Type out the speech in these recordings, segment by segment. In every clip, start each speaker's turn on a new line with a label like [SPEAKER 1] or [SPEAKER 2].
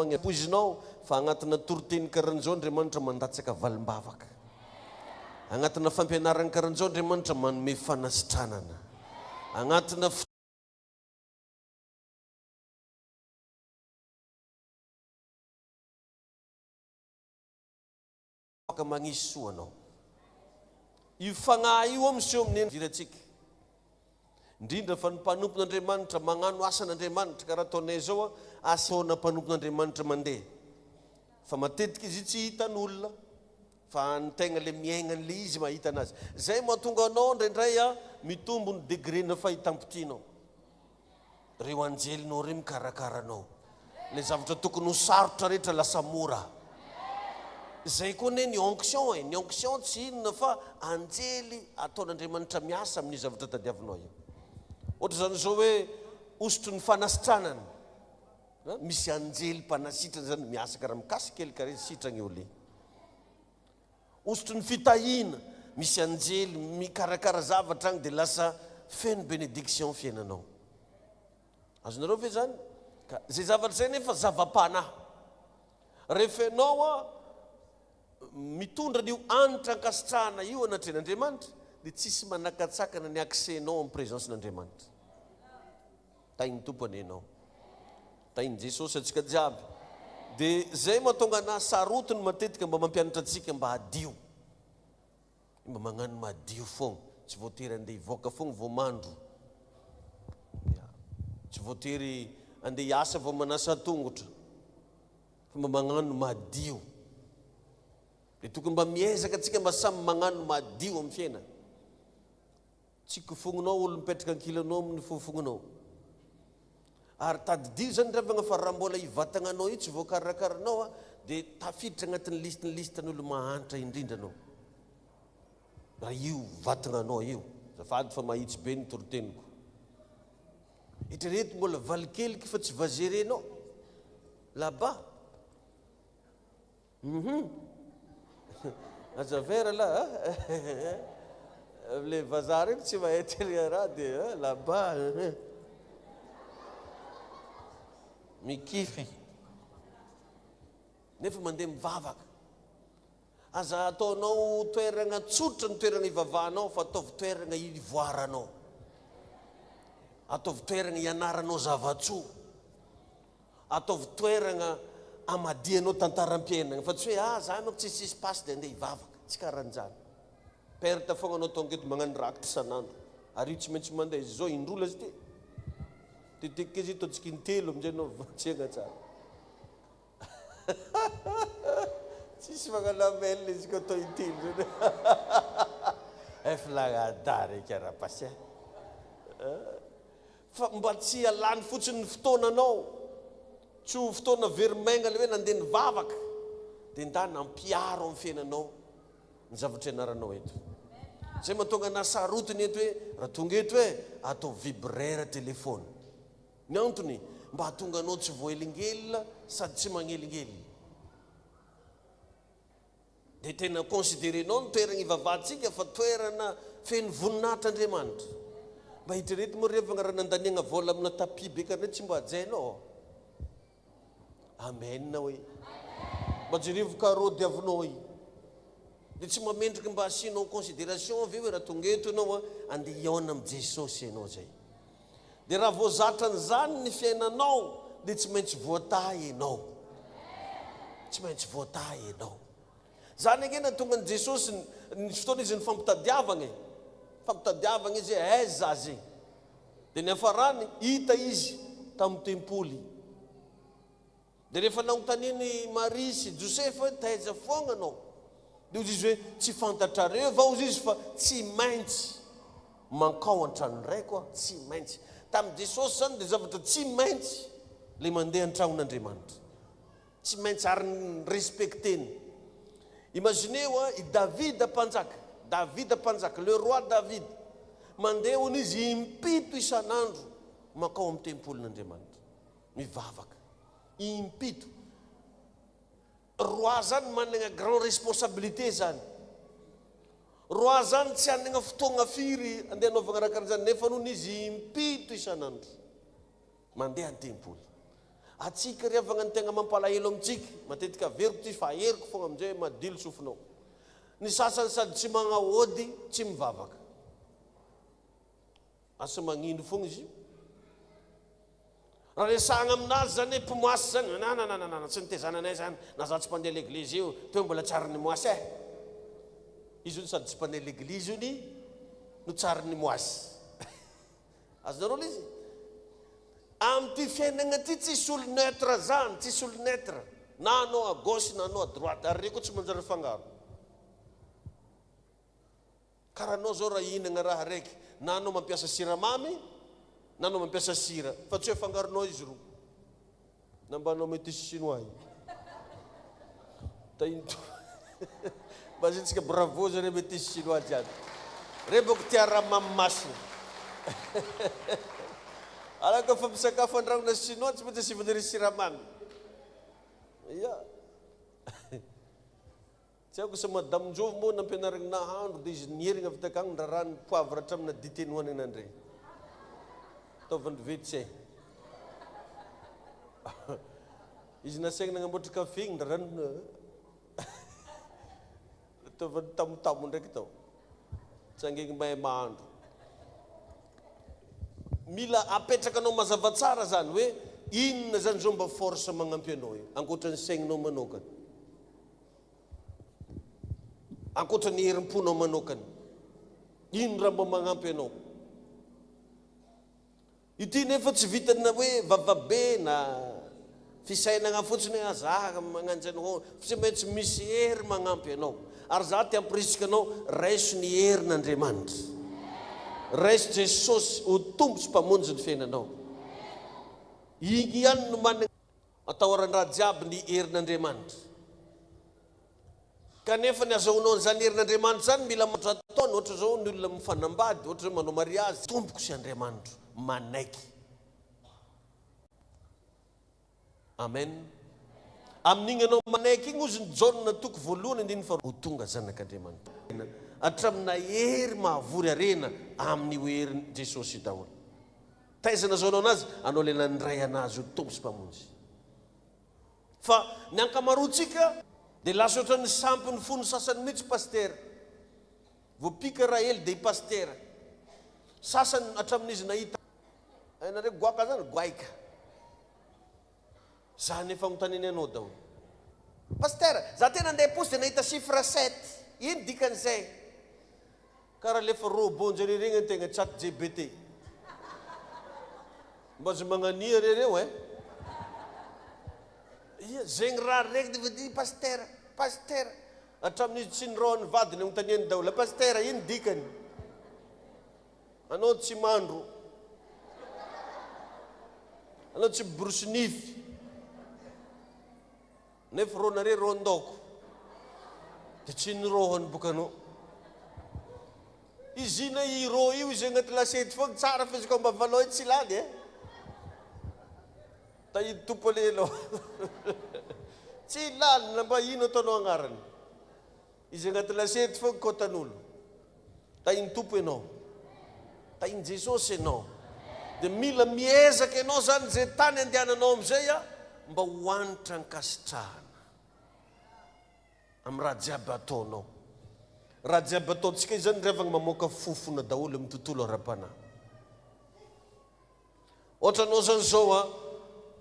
[SPEAKER 1] Ampoizinao fa agnatina toriteny karan'izao Andriamanitra mandatsaka valim-bavaka. Agnatina fampianarana karan'izao Andriamanitra manome fanasitranana. Agnatina Afaka magnisy soa anao. Io fagnahy io miseho amin'ny endrirantsika. Indrindra fa ny mpanompon'Andriamanitra magnano asan'Andriamanitra karaha ataonay zao asaona mpanompon'Andriamanitra mandeha. Fa matetika izy tsy hitan'olona fa ny tegna le miaigna an'le izy mahita anazy. Zay mahatonga anao indraindray mitombo ny degré-na fahitam-potianao. Reo anjelinao reo mikarakara anao. Ilay zavatra tokony ho sarotra rehetra lasa mora. Zay koa anie ny onction e, ny onction tsy inona fa anjely ataon'Andriamanitra miasa amin'io zavatra tadiavinao io. Ohatra zany zao hoe hosotry ny fanasitranana, misy anjely mpanasitrana zany miasa karaha mikasika kely karaha izy sitragna io le. Hosotry ny fitahiana, misy anjely mikarakara zavatra agny dia lasa feno bénédiction fiainanao. Azonareo ve zany? Ka zay zavatra zay nefa zava-panahy. Rehefa ianao a mitondra an'io hanitra ankasitrahana io anatrehan'Andriamanitra dia tsisy manakatsakana ny accès-nao amin'ny présence-n'Andriamanitra. Tahin'ny Tompo anie ianao. Tahin'i Jesosy antsika jiaby. Dia zay mahatonga anah sarotiny matetika mba mampianatra antsika mba hadio. Mba magnano madio fogna. Tsy voatery andeha hivoaka fogna vao mandro. Ya. Tsy voatery andeha hiasa vao manasa tongotra. Fa mba magnano madio. Dia tokony mba miezaka antsika mba samy magnano madio amin'ny fiainana. Tsy kofognonao olo mipetraka ankilanao amin'ny fofognonao. Ary tadidio zany ry havagna fa raha mbola io vatagnanao io tsy voakarakaranao a dia tafiditra agnatin'ny listin'ny listan'olo mahantra indrindra anao. Raha io vatagnanao io. Azafady fa mahitsy be ny toriteniko. Eritrereto mbola valikeliky fa tsy va gérer-nao là-bas. Hum aza vera lah a! Le vazaha reny tsy mahay tery raha de là bas hum mikify nefa mandeha mivavaka. Aza ataonao toeragna tsotra ny toeragna ivavahanao fa ataovy toeragna ivoaranao. Ataovy toeragna ianaranao zava-tsoa. Ataovy toeragna amadihanao tantaram-piainagna fa tsy hoe ah za manko tsisy tsisy pasy de andeha hivavaka, tsy karan'izany. Perte fogna anao tonga eto magnano rakitra isan'andro ary io tsy maintsy mandeha izy zao indroa lasy ty. Tetetika izy ataontsika intelo amizay anao vatsiagna tsara. Tsisy magnano amen izy koa atao intelo zany. Efa lagnadara eky rapasy a. Fa mba tsy halany fotsiny ny fotoananao, tsy ho fotoana very maigna le hoe nandeha nivavaka, dia ndana ampiharo amin'ny fiainanao ny zavatra ianaranao eto. Zay mahatonga anah sarotiny eto hoe raha tonga eto e, ataovy vibreur téléphone. Ny antony, mba hahatonga anao tsy voahelingelina sady tsy magnelingelina. Dia tena considerenao ny toerana ivavahantsika fa toerana feno voninahitra Andriamanitra. Mba eritrereto moa ry havagna raha nandaniagna vola amina tapis be karaha tsy mba hajainao. Amen hoe. Mba jerevo carreau diavinao io. Dia tsy mba mendrika mba asianao consideration ve hoe raha tonga eto ianao andeha hihaona amin'i Jesosy ianao zay. Dia raha vao zatra an'izany ny fiainanao dia tsy maintsy voatahy ianao. Tsy maintsy voatahy ianao. Zany ange nahatonga an'i Jesosy nisy fotoana izy nifampitadiavagna e. Nifampitadiavagna izy hoe aiza zaza e. Dia niafarany hita izy tamin'ny tempoly. Dia rehefa nanontanian'i Maria sy Josefa hoe taiza foagna anao? Dia hozy izy hoe tsy fantatrareo va hozy izy fa tsy maintsy mankao an-tranon-draiko aho, tsy maintsy. Tamin'i Jesosy izany dia zavatra tsy maintsy ilay mandeha an-tragnon'Andriamanitra. Tsy maintsy ary ni-respecter-ny. Imaginez hoa i Davida mpanjaka, Davida mpanjaka, le roi David, mandeha hono izy impito isan'andro mankao amin'ny tempolin'Andriamanitra. Mivavaka. Impito. Roi zany managna grand responsabilité zany. Roi zany tsy hanagna fotoagna firy andeha hanaovagna raha karaha zany nefa nony izy impito isan'andro mandeha an-tempoly. Atsika ry havagna ny tegna mampalahelo amintsika, matetika averiko ty fa aheriko fogna aminjay madilo sofinao. Ny sasany sady tsy magnaody, tsy mivavaka. Asa magnino fogna izy io. Raha resahagna aminazy zany hoe mpimoasy zany, nanananana tsy nitezana anay zany, na za tsy mpandeha leglizy io, teo mbola tsy ary nimoasy eh. Izy hono sady tsy mpandeha leglizy hony no tsy ary nimoasy. Azonareo le izy? Amin'ity fiainagna ity tsisy olo neutre zany, tsisy olo neutre. Na anao à gauche na anao à droite, ary reo koa tsy manjary afangaro. Karaha anao zao raha hihinagna raha raiky, na anao mampiasa siramamy na anao mampiasa sira, fa tsy hoe afangaronao izy roa. Na mba anao metisy chinois io. Tahin'ny Tompo. Mba asiantsika bravo zareo metisy chinois jiaby. Reo boko tia raha mamy masina. Alao ka fa misakafo andragnona chinois tsy maintsy asivanareo siramamy. Ya. Tsy haiko sa madame Njovy moa nampianarigny nahandro dia izy nierigna avy takagny nirarahany poivre hatramina dite nohanigny nandre. Taovany vetse. Izy nasaigny nagnamboatra kafe igny nirarahany taovany tamotamo ndraiky tao. Tsangegny mahay mahandro. Mila apetrakanao mazava tsara zany hoe inona zany zao mba force magnampy anao io ankoatra ny saigninao manokana. Ankoatra ny herim-ponao manokana, ino raha mba magnampy anao? Ity nefa tsy vitan'ny hoe vavabe na fisainana fotsiny hoe za magnano izany ho, tsy maintsy misy hery magnampy anao. Ary za te hampirisika anao, raiso ny herin'Andriamanitra. Raiso Jesosy ho Tompo sy Mpamonjy ny fiainanao. Igny ihany no manana. Atahoran-draha jiaby ny herin'Andriamanitra. Kanefa ny azahoanao an'izany herin'Andriamanitra izany mila mantra ataony, ohatra izao ny olona mifanambady, ohatra hoe manao mariazy, Tompoko sy Andriamanitro, manaiky. Amen. Amin'igny anao manaiky igny hozy ny Jaona toko voalohany andininy faharoa, ho tonga zanak'Andriamanitra. Hatramina hery mahavory harena amin'io herin'i Jesosy io daholo. Taiza nazahoanao anazy? Anao ilay nandray anazy ho Tompo sy Mpamonjy. Fa ny ankamaroantsika dia lasa ohatran'ny sampy ny fon'ny sasany mihitsy Pasitera. Voapiaka Rahely dia i Pasitera. Sasany hatramin'izy nahita. Hainareo goaka zany? Goaika. Zany efa anontaniany anao daholo. Pasteur, za tena andeha posy dia nahita chiffre sept. Ino dikan'izay? Karaha alefa robot njare regny antegna chat GBT. Mba aza magnania re reo eh. Ia, zegny raha regny de vadi pasteur, pasteur. Hatramin'izy tsy niraohan'ny vadiny anontaniany daholo. Pasteur, ino dikany? Anao tsy mandro. Anao tsy miborosy nify. Nefa rô nare rô-ndaoko. Dia tsy nirôhany boka anao. Izy ina i rô io izy agnaty lasety fogna tsara fa izy koa mba valao tsy lany e. Tahidy Tompo anie enao. Tsy lany na mba ino ataonao agnarany. Izy agnaty lasety fogna kôtan'olo. Tahin'ny Tompo ianao. Tahin'i Jesosy ianao. Dia mila miezaka ianao zany izay tany andehananao amin'izay a, mba ho hanitra ankasitrahana amin'ny raha jiaby ataonao. Raha jiaby ataontsika izany ry havagna mamoaka fofona daholo amin'ny tontolo ara-panahy. Ohatra anao zany zao a,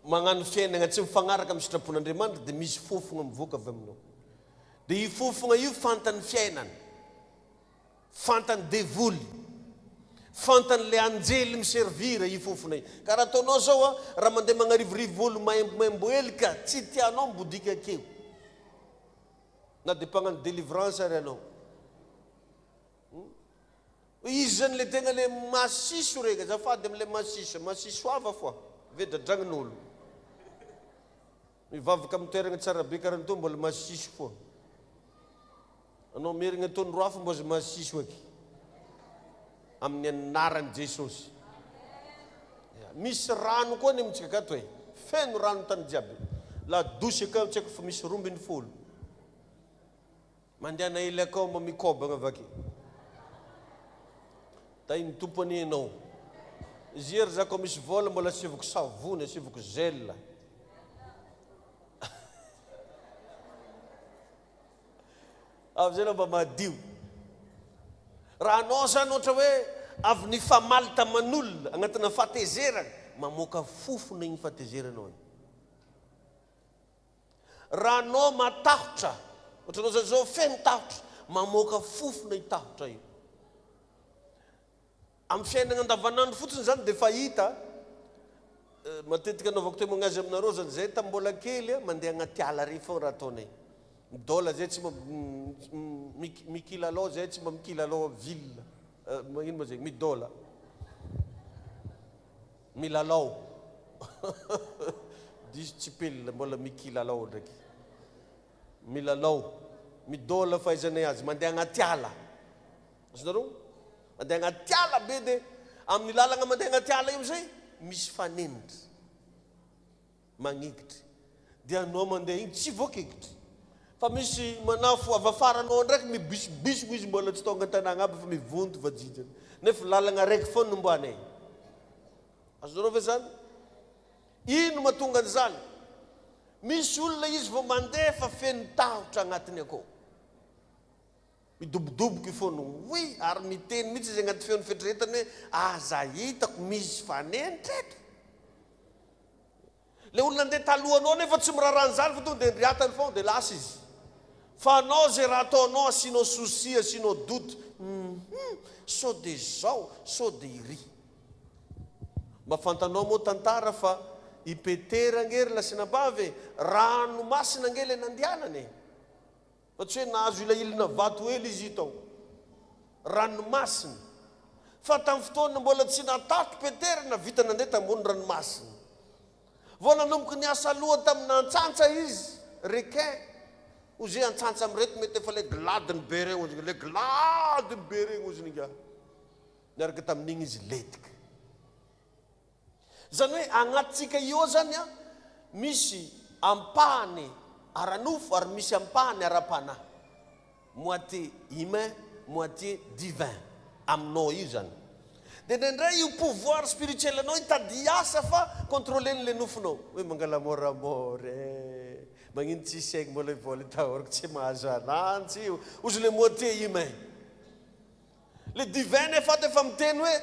[SPEAKER 1] magnano fiainagna tsy mifagnaraka amin'ny sitrapon'Andriamanitra dia misy fofogna mivoaka avy aminao. Dia io fofogna io fantan'ny fiainana, fantan'ny devoly, fantan'ilay anjely mi-servir io fofona io. Ka raha ataonao zao a, raha mandeha magnarivorivo olo maimbomaimbo hely ka tsy tianao mibodika akeo. Na dia mpagnano délivrance ary anao. Izy zany le tegna le masiso regny azafady amle masiso, masiso hava foa, vedradragn'olo. Mivavaka amin'ny toeragna tsara be karaha an'itony mbola masiso foa. Anao merigna ataony roafo mbo aza masiso eky. Amin'ny anaran'i Jesosy. Misy rano koa ny amintsika akato e. Feno rano tany jiaby. La douche akao tsy haiko fa misy 12. Mandehana hely akao mba mikobagna avake. Tahin'ny Tompo anie ianao. Izy ry za koa misy vola mbola asivoko savony, asivoko gel. Avy zay anao mba madio. Raha anao zany ohatra hoe avy nifamaly taman'olona agnatina fahatezerana, mamoaka fofona igny fahatezeranao igny. Raha anao matahotra, ohatra anao zany zao feno tahotra, mamoaka fofona io tahotra io. Amin'ny fiainana andavanandro fotsiny izany dia efa hita, matetika anaovako témoignage aminareo zany, zay tamin'ny mbola kely mandeha agnaty ala regny foagna raha ataonay. Midola zay tsy mba mikilalao zay tsy mba mikilalao ville, magnino ma zegny, midola. Milalao. Diso tsipelina, mbola mikilalao ndraiky. Milalao. Midola fahaizanay azy, mandeha agnaty ala. Azonareo? Mandeha agnaty ala be dia amin'ny lalagna mandeha agnaty ala io amizay misy fanenitra magnigitry. Dia anao mandeha igny tsy voakigitry. Fa misy manafo avy afaranao ndraiky mibisibisiko izy mbola tsy tonga an-tanàgna aby fa mivonto vajijany. Nefa lalagna araiky foana nombanay. Azonareo ve zany? Ino mahatonga an'izany? Misy olona izy vao mandeha fa feno tahotra agnatiny akao. Midobodoboka io foana oui ary miteny mihitsy izy agnaty feon'ny fieritreretany hoe aza hitako misy fanenitra eto. Le olona nandeha talohanao nefa tsy miraharaha an'izany fa tonga dia ndriatany foana dia lasa izy. Fa anao izay raha ataonao asianao souci, asianao doute, hum sao dia izao, sao dia iry. Mba fantanao moa tantara fa i Petera ange ry lasinabavy e, ranomasina ange le nandehanany e. Fa tsy hoe nahazo ilahilina vato ela izy io tao ranomasina. Fa tamin'ny fotoana mbola tsy natahotra Petera navita nandeha tambony ranomasina. Vao nanomboka niasa loha tamin'ny antsantsa izy, requin, hozy hoe antsantsa amin'ireto mety efa ilay gladiny be ireny hozy, ilay gladiny be ireny hozy ny ingahy. Niaraka tamin'igny izy lentika. Izany hoe agnatintsika io ao zany an, misy ampahany ara-nofo ary misy ampahany ara-panahy. Moitié humain, moitié divin aminao io zany. Dia indraindray io pouvoir spirituel anao hitady hiasa fa contrôler-n'ilay nofonao. Hoe mangala moramora e, magnino tsisy aigny mbola hivola itahorako tsy mahazo ananjy io. Ozy ilay moitié humain. Le divin nefa ato efa miteny hoe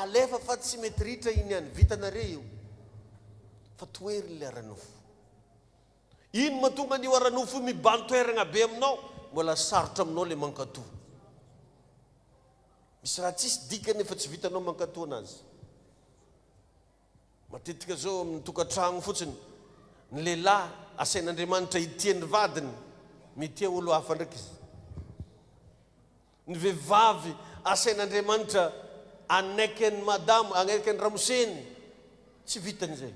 [SPEAKER 1] alefa fa tsy mety ritra iny ihany, vitanare io. Fa toheriny le ara-nofo. Ino mahatonga an'io ara-nofo io mibahan-toeragna be aminao? Mbola sarotra aminao le mankatò. Misy raha tsisy dikany efa tsy vitanao mankatò anazy. Matetika zao amin'ny tokantragno fotsiny, ny lehilahy asain'Andriamanitra hitia ny vadiny, mitia olo hafa ndraiky izy. Ny vehivavy asain'Andriamanitra hanaiky an'i madama, hanaiky an'i ramoseny, tsy vitany izay.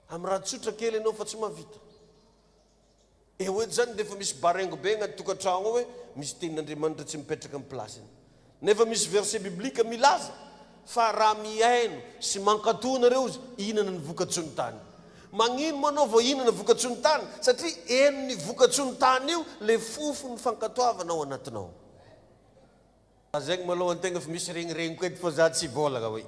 [SPEAKER 1] Amin'ny raha tsotra kely ianao fa tsy mahavita. Eo eto izany dia efa misy barengo be agnaty tokantrano ao hoe misy tenin'Andriamanitra tsy mipetraka amin'ny place-ny. Nefa misy verset biblique milaza fa raha mihaino sy mankatò nareo izy, hihinana ny vokatsoa ny tany. Magnino moa anao vao hihinana vokatsoa ny tany? Satria henon'ny vokatsoa ny tany io le fofon'ny fankatoavana ao anatinao. Lazaiko malou antegna fa misy regniregniko eto fa za tsy hivolagna hoe.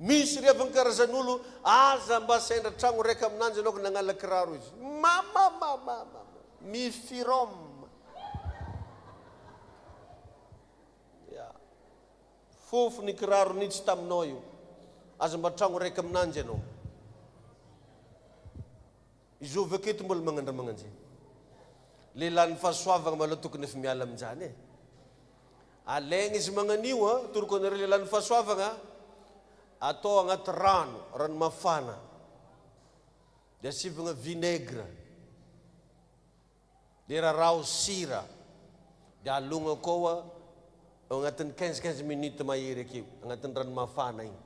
[SPEAKER 1] Misy ry havagna karazan'olo aza mba sendra tragno raika aminanjy anao ka nagnala kiraro izy. Mamamamamama. Mifirom. Ya. Fofo ny kiraro nitsy taminao io. Aza mba tragno raika aminanjy anao. Izovy aketo mbola magnandramagnanjy. Lehilahin'ny fahasoavagna maloha tokony efa miala aminjany e. Alaigna izy magnan'io a, atoroko anareo lehilahin'ny fahasoavagna, atao agnaty rano, rano mafana, dia asivagna vinaigre, dia raraho sira, dia alogna akao ao agnatin'ny quinze quinze minutes mahery akeo, agnatin'ny rano mafana igny.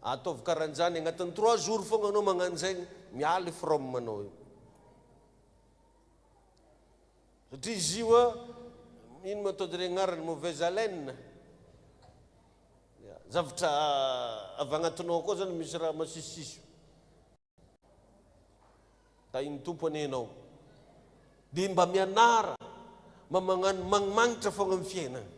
[SPEAKER 1] Ataovy karan'izany agnatin'ny trois jours fogna anao magnano zegny, miala io from anao io. Satria izy io a, ino moa ataonjareo agnarany, mauvaise haleine. Zavatra avy agnatinao akao zany misy raha masisisiso. Tahin'ny Tompo anie ianao. Dia mba mianara mba magnano magnimagnitra foagna amin'ny fiainana.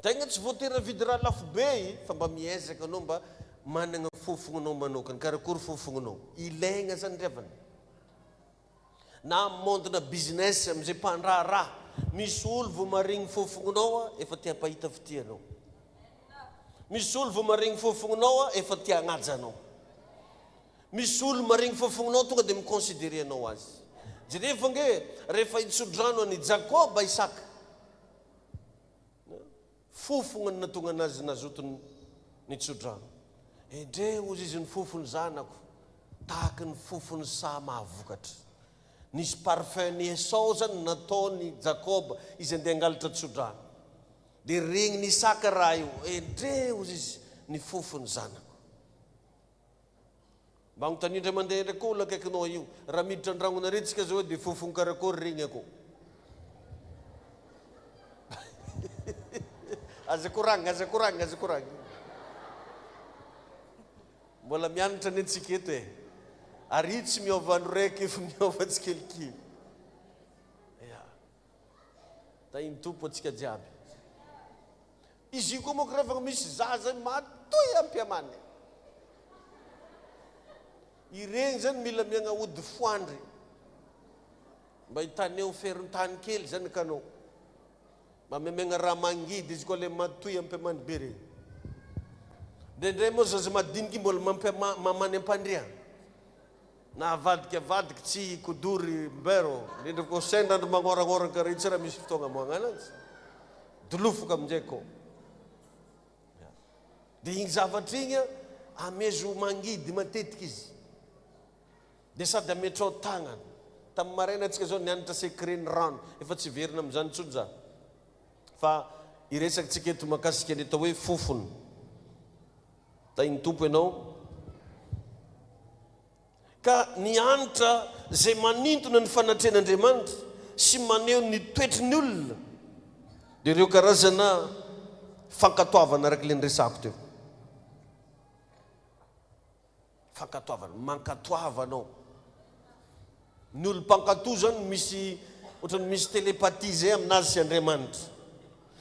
[SPEAKER 1] Tegna tsy voatery hividy raha lafo be e, fa mba miezaka anao mba Managna fofognanao manokana. Karakory fofognanao? Ilaigna zany ry havana. Na am monde na business amizay mpandraharaha, misy olo vao maregny fofognanao a efa te hampahita fitia anao. Misy olo vao maregny fofognanao a efa te hagnaja anao. Misy olo maregny fofognanao tonga de mi-considerer anao azy. Jerevo ange rehefa hitsodrano an'i Jakoba Isaka. Fofogna no nahatonga anazy nazoto nitsodrano. Endrey hozy izy ny fofon'ny zanako, tahaky ny fofon'ny saha mahavokatra. Nisy parfum-n'i Esao zany nataon'i Jakoba izy andeha hangalatra tsodrano. Dia regnin'i Isaka raha io, endrey hozy izy ny fofon'ny zanako. Mba agnotanio indray mandeha indray koa olona akaikinao io, raha miditra an-dragnonareo tsika zao dia fofony karakory regny akô. Aza koragnina, aza koragnina, aza koragnina. Mbola mianatra anie tsika eto e. Ary io tsy miova andro raiky io fa miova tsikelikely. Ya. Tahin'ny Tompo antsika jiaby. Izy io koa manko rehefa misy zaza matoy ampiamany. Ireny zany mila miagna ody foandry. Mba hitaneo ferin-tany kely zany kanao. Mba miamegna raha mangidy izy koa le matoy ampiamany be regny. Ndraindray moa zaza madiniky mbola mampiama mamany ampandriagna. Na avadika avadiky tsy kodory mbero indrindra ko sendra andro magnoragnoragna karaha io tsy raha misy fotoagna amoahagna ananjy. Dolofoka aminjay ko. Dia igny zavatra igny amezo mangidy matetika izy. Dia sady ametrao tagnana. Tamin'ny maraina antsika zao nianatra secret ny rano. Efa tsy hiverina amin'izany intsony za. Fa hiresaka tsika eto mahakasika ny atao hoe fofona. Tahin'ny Tompo ianao. Ka ny hanitra izay manintona ny fanatrehan'Andriamanitra sy maneho ny toetry ny olona dia ireo karazana fankatoavana araka ilay niresahako teo. Fankatoavana, mankatoava anao. Ny olom-pankatoa izany misy ohatran'ny misy télépathie izay aminazy sy Andriamanitra.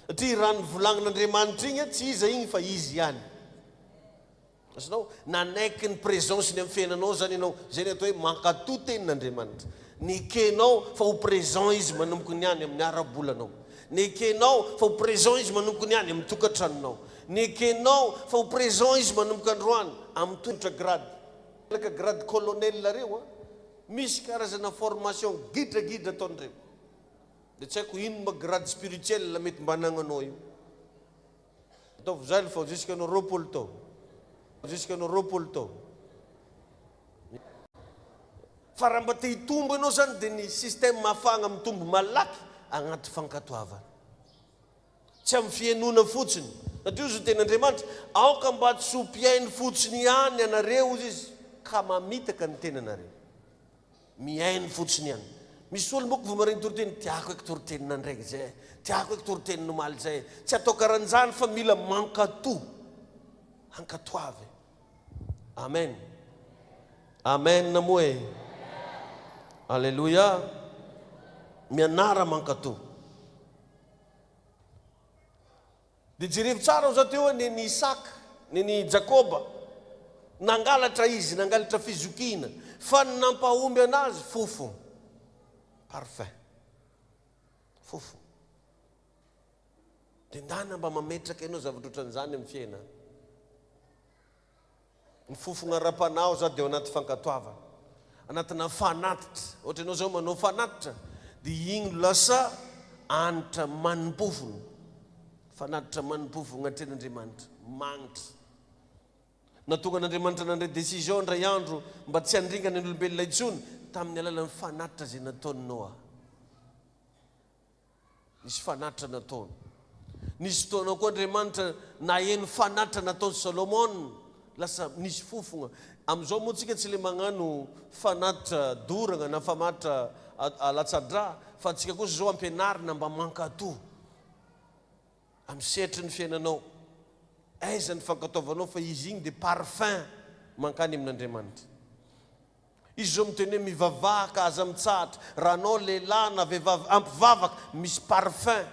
[SPEAKER 1] Satria raha ny volagnin'Andriamanitra igny tsy iza igny fa izy ihany. Azonao? Nanaiky ny présence-ny amin'ny fiainanao izany ianao. Izay ny atao hoe mankatoa tenin'Andriamanitra. Nekenao fa ho présent izy manomboka ny any amin'ny ara-bolanao. Nekenao fa ho présent izy manomboka ny any amin'ny tokantranonao. Nekenao fa ho présent izy manomboka androany amin'ny tolotra grade. Malaka grade colonel reo a! Misy karazana formation gidragidra ataon'ireo. Dia tsy haiko ino mba grade spirituel mety mba anagnanao io. Ataovy zany fa jusque anao 20 taona. Jusque anao 20 taona. Fa raha mba te hitombo ianao zany dia ny système ahafahagna mitombo malaky agnaty fankatoavana. Tsy amin'ny fihenoana fotsiny. Satria hozy ny tenin'Andriamanitra, aoka mba tsy ho mpihaino fotsiny ihany ianareo, hozy izy, ka mamitaka ny tenanareo. Mihaino fotsiny ihany. Misy olo manko vao maregny toriteny, tiako eky toriteny nandregny zay e, tiako eky toriteny nomaly zay e. Tsy atao karan'izany fa mila mankatò. Ankatoavy. Amen. Amen moa e. Alléluia. Mianara mankatò. Dia jerevo tsara ao za teo hoe nen'i Isaka, nen'i Jakoba, nangalatra izy, nangalatra fizokiana, fa ny nampahomby anazy fofo, parfum, fofo. Dia ndana mba mametraka ianao zavatra ohatran'izany amin'ny fiainana. Ny fofona ara-panahy za dia ao anaty fankatoavana, anatina fanatitra. Ohatra ianao zao manao fanatitra dia igny no lasa hanitra manim-pofona, fanatitra manim-pofona atrehin'Andriamanitra, magnitra. Nahatonga an'Andriamanitra nandray décision indray andro mba tsy handringana ny olombelona intsony tamin'ny alalan'ny fanatitra izay nataon'i Noa. Nisy fanatitra nataony. Nisy fotoana koa Andriamanitra naheno fanatitra nataon'i Solomona, lasa nisy fofogna. Amin'izao moa tsika tsy le magnano fanatitra doragna na famatitra alatsa-drà, fa antsika kosa izao ampianarina mba mankatò amin'ny sehatry ny fiainanao. Aiza ny fankatoavanao fa izy igny dia parfum mankany amin'Andriamanitra. Izy zao miteny hoe mivavaha ka aza mitsahatra, raha anao lehilahy na vehivavy ampy vavaka, misy parfum.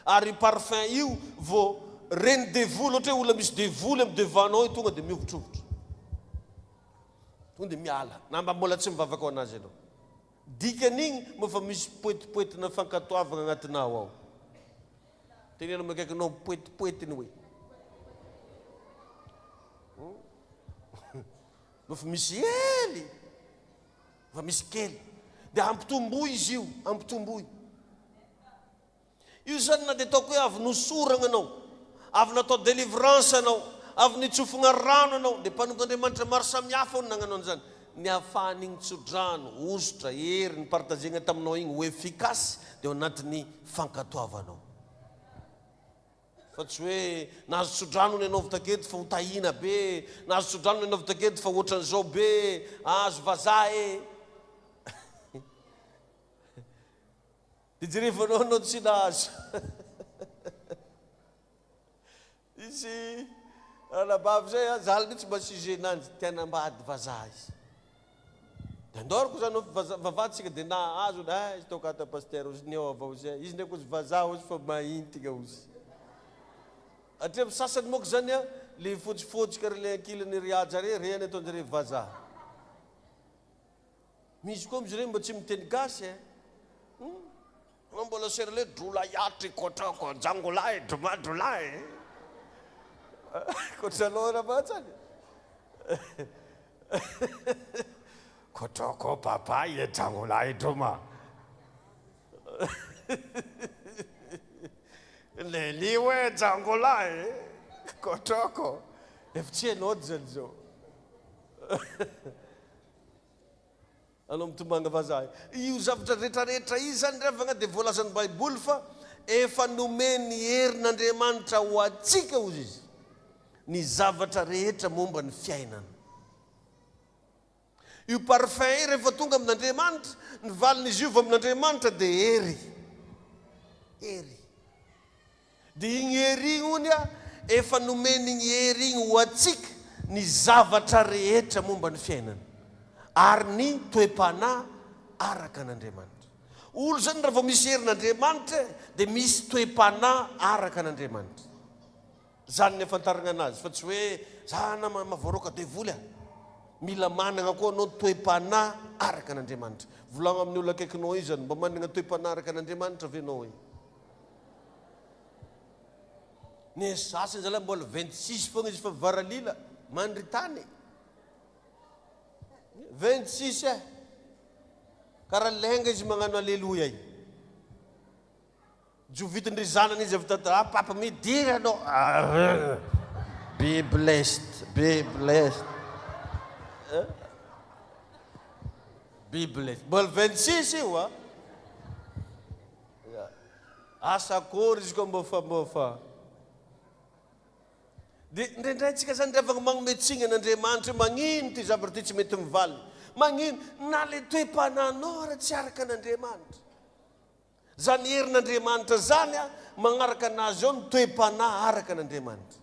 [SPEAKER 1] Ary io parfum io vao Reny devoly, ohatra hoe olona misy devoly am devant-nao io tonga dia mihovitrovitra. Tonga dia miala. Na mba mbola tsy mivavaka ho anazy ianao. Dikan'igny moa fa misy poetipoetina fankatoavagna agnatinao ao. Teneno amin'ny akaikinao poetipoetiny hoe. Moa fa misy hely. Fa misy kely. Dia ampitomboy izy io, ampitomboy. Io zany na dia ataoko hoe avy nosoragna anao, avy natao délivrance anao, avy nitsofogna rano anao, dia mpanompon'Andriamanitra maro samihafa hono nagnano an'izany, ny ahafahan'igny tsodrano, hosotra, hery nipartagegna taminao igny ho efficace dia ao anatin'ny fankatoavanao. Fa tsy hoe nahazo tsodrano hono ianao avy taketo fa ho tahiana be, nahazo tsodrano hono ianao avy taketo fa ohatran'izao be, ahazo vazaha e. Dia jerevanao anao tsy nahazo. Nisy anabavy zay a, zaly mihitsy mba sujet nanjy, te hanambady vazaha izy. Dia andoriko zany vavahaditsika dia nahazo, eh izy tao kata pasteur ozy niova ozy eh, izy ndraiky ozy vazaha ozy fa maintiga ozy. Hatreto sasany manko zany a, le fotsifotsy karaha le ankilany ry haja re, reny ataonjare vazaha. Misy koa amin'izy ireny mba tsy miteny gasy e. Hum. Anao mbola serle drolaiatry kotrako jangolay dromadrolay. Kotranao rabatsany. Kotroko papay e jangolay droma. Leli hoe jangolay kotroko. Efa tsy hainao zany zao. Anao mitomanga vazaha io. Io zavatra retraretra io zany ry havagna dia voalazan'ny baiboly fa efa nomeny herin'Andriamanitra ho antsika hozy izy ny zavatra rehetra momba ny fiainana. Io parfum io rehefa tonga amin'Andriamanitra, ny valin'izy io vao amin'Andriamanitra dia hery. Hery. Dia igny hery igny hono a, efa nomen'igny hery igny ho antsika ny zavatra rehetra momba ny fiainana, ary ny toe-panahy araka an'Andriamanitra. Olo zany raha vao misy herin'Andriamanitra dia misy toe-panahy araka an'Andriamanitra. Zany ny afantaragna anazy fa tsy hoe za nama mahavoaroaka devoly a! Mila managna koa anao toe-panahy araka an'Andriamanitra. Volagno amin'ny olona akaikinao io zany, mba managna toe-panahy araka an'Andriamanitra ve anao e? Ny sasany zalahy mbola 26 fogna izy fa varalila mandry tany. 26 eh. Karaha lenga izy magnano aleloia io. Jovitin-dry zanany izy avy tato, ah papa midira anao. Ah, be blessed, be blessed. Eh? Be blessed. Mbola 26 io ah. Asa akory izy koa mbô fa mbô fa. Dia indraindray tsika zany rehefa magnome tsiny an'Andriamanitra hoe magnino ty zavatra ty tsy mety mivaly. Magnino na le toe-panahinao ara tsy araka an'Andriamanitra. Zany herin'Andriamanitra zany a magnaraka anazy ao ny toe-panahy araka an'Andriamanitra.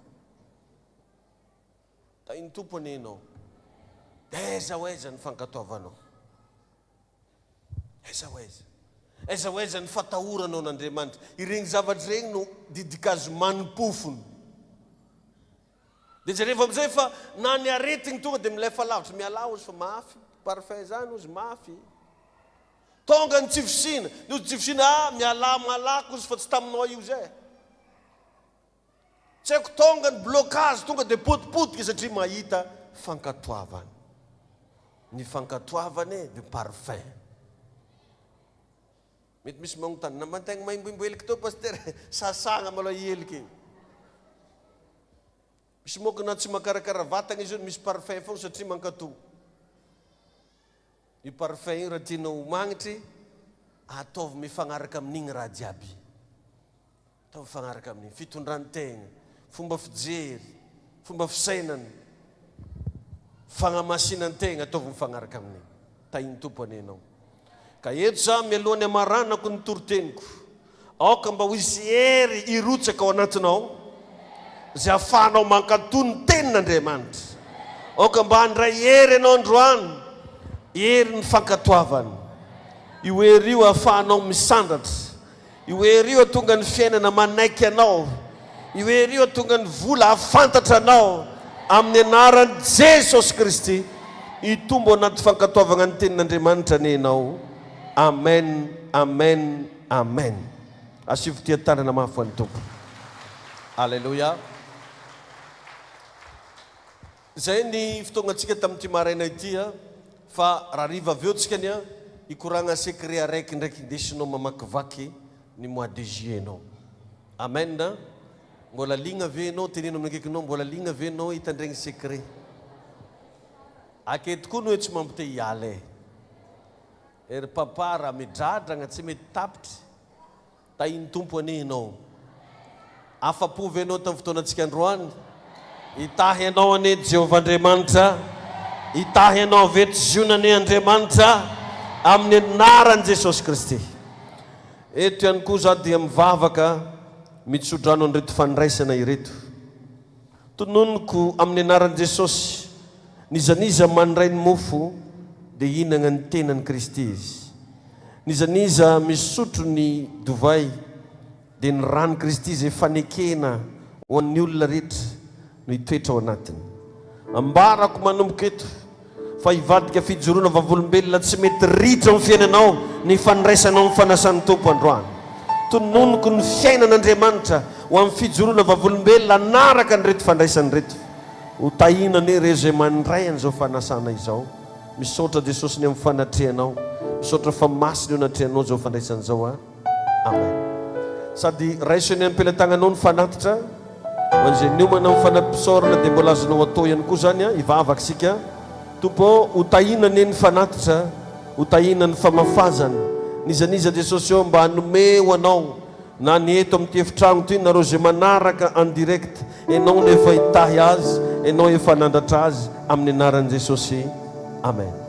[SPEAKER 1] Tahin'ny Tompo anie ianao. Dia aiza ho aiza ny fankatoavanao? Aiza ho aiza? Aiza ho aiza ny fatahoranao an'Andriamanitra? Ireny zavatra ireny no didikazo manim-pofona. Dia jerevo amin'izay fa na ny aretigny tonga dia milefa lavitra, mialà ozy fa mafy, parfum zany ozy mafy. Tonga ny tsy fisiana, ny ozy tsy fisiana, ah mialà malaky ozy fa tsy taminao io zay. Tsy haiko tonga ny blocage tonga dia potipotika satria mahita fankatoavana. Ny fankatoavana e de parfum. Mety misy magnontany, nambantegna maimboimbo heliky teo pasitera, sasagna maloha i heliky igny. Misy môko na tsy makarakara vatagna izy io misy parfum fogna satria mankato. Io parfum io raha tianao ho magnitry, ataovy mifagnaraka amin'igny raha jiaby. Atao mifagnaraka amin'ny fitondran-tegna, fomba fijery, fomba fisainana, fagnamasinan-tegna, ataovy mifagnaraka amin'igny. Tahin'ny Tompo anie ianao. Ka eto za mialohan'ny hamaranako ny toriteniko, aoka mba ho hisy hery hirotsaka ao anatinao, izay ahafahanao mankatò ny tenin'Andriamanitra. Aoka mba handray hery ianao androany, herin'ny fankatoavana. Io hery io ahafahanao misandratra. Io hery io hahatonga ny fiainana manaiky anao. Io hery io hahatonga ny vola hahafantatra anao amin'ny anaran'i Jesosy Kristy. Hitombo anaty fankatoavagna ny tenin'Andriamanitra anie ianao. Amen, amen, amen. Asivo tia tanana mafy ho an'ny Tompo. Aleloia. Izay ny fotoagnantsika tamin'ity maraina ity a, fa rahariva avy eo tsika anie hikoragna secret araiky ndraiky indesinao mamakivaky ny mois de juillet nao. Amen a. Mbola liagna ve enao, teneno amin'ny akaikinao, mbola liagna ve enao hitandregny secret? Ake tokoa ny hoe tsy mampite hiala e. Ry papa raha midradragna tsy mety tapitry. Tahin'ny Tompo anie ianao. Afa-po ve ianao tamin'ny fotoanantsika androany? Hitahy anao anie Jehovah Andriamanitra. Hitahy anao avy eto Ziona anie Andriamanitra, amin'ny anaran'i Jesosy Kristy. Eto ihany koa izaho dia mivavaka mitsodrano an'ireto fandraisana ireto. Tononiko amin'ny anaran'i Jesosy, n'iza n'iza mandray ny mofo dia hihinagna ny tenan'i Kristy izy. N'iza n'iza misotro ny dovay dia ny ran'i Kristy izay fanekena ho an'ny olona rehetra no hitoetra ao anatiny. Ambarako manomboka eto fa hivadika fijoroana vavolombelona tsy mety ritra ao amin'ny fiainanao ny fandraisanao ny fanasan'ny Tompo androany. Tononiko ny fiainan'Andriamanitra ho amin'ny fijoroana vavolombelona hanaraka an'ireto fandraisana ireto. Ho tahiana anie ireo izay mandray an'izao fanasana izao. Misaotra Jesosy ny amin'ny fanatrehanao. Misaotra fa masina eo anatrehanao izao fandraisana izao a. Amen. Sady raiso eny am-pelatagnanao ny fanatitra ho an'izay niomana amin'ny fanati-pisaorana dia mbola azonao atao ihany koa izany a, hivavaka isika. Tompo ô, ho tahiana anie ny fanatitra, ho tahiana ny famafazana. N'iza n'iza Jesosy ô mba hanome ho Anao na ny eto amin'ity efitrano ity nareo izay manaraka en direct, Ianao no efa hitahy azy, Ianao efa hanandratra azy amin'ny anaran'i Jesosy. Amen.